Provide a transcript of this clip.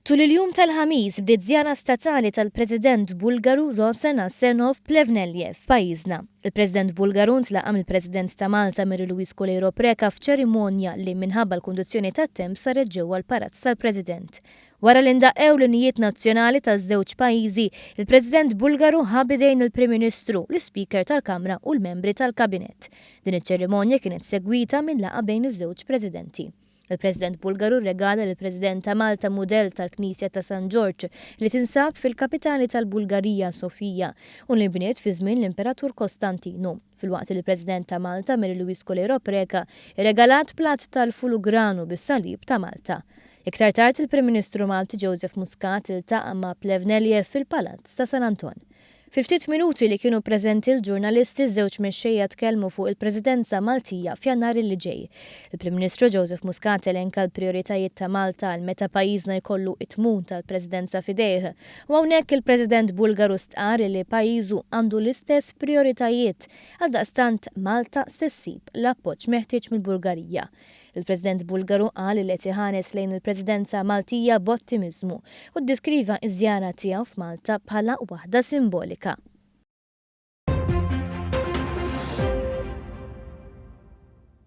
Tul il-jum tal-Ħamis bdiet żjara statali tal-President Bulgaru Rosen Asenov Plevneliev f'pajjiżna. Il-President Bulgaru ntlaqa' mill-President ta' Malta Mary Louise Coleiro Preca f'ċerimonja li minħabba l-kundizzjoni tat-temp saret ġewwa l-Palazz tal-President. Wara li ndaqqew l-innijiet nazzjonali taż-żewġ pajjiżi, il-President Bulgaru ħa b'idejn il-Prim Ministru, l-Ispeaker tal-Kamra u l-membri tal-Kabinett. Din iċ-ċerimonja kienet segwita minn laqgħa bejn iż-żewġ Presidenti. Il-President Bulgaru rregala lill-President ta' Malta mudell tal-Knisja ta' San Ġorġ li tinsab fil-kapitali tal-Bulgarija, Sofia, u li nbniet fi żmien l-Imperatur Kostantinu, filwaqt li l-President ta' Malta, Mary Louise Coleiro Preca, irregalat platt tal-fulugranu bis-salib ta' Malta. Iktar tard il-Prim Ministru Malti Joseph Muscat iltaqa' ma' Plevneliev fil-Palazz ta' San Anton. Fil-ftit minuti li kienu preżenti l-ġurnalisti, ż-żewġ mexxejja tkellmu fuq il-Presidenza Maltija f'Jannar li ġej. Il-Prim Ministru Joseph Muscat elenka l-prijoritajiet ta' Malta għal meta pajjiżna jkollu t-tmun tal-Presidenza f'idejh u hawnhekk il-President Bulgaru stqarr li pajjiżu għandu l-istess prijoritajiet, għaldaqstant Malta se ssib l-appoġġ meħtieġ mill-Bulgarija. Il-President Bulgaru qal li qed iħares lejn il-Presidenza Maltija b'ottimiżmu u ddeskriva ż-żjara tiegħu f'Malta bħala waħda simbolika.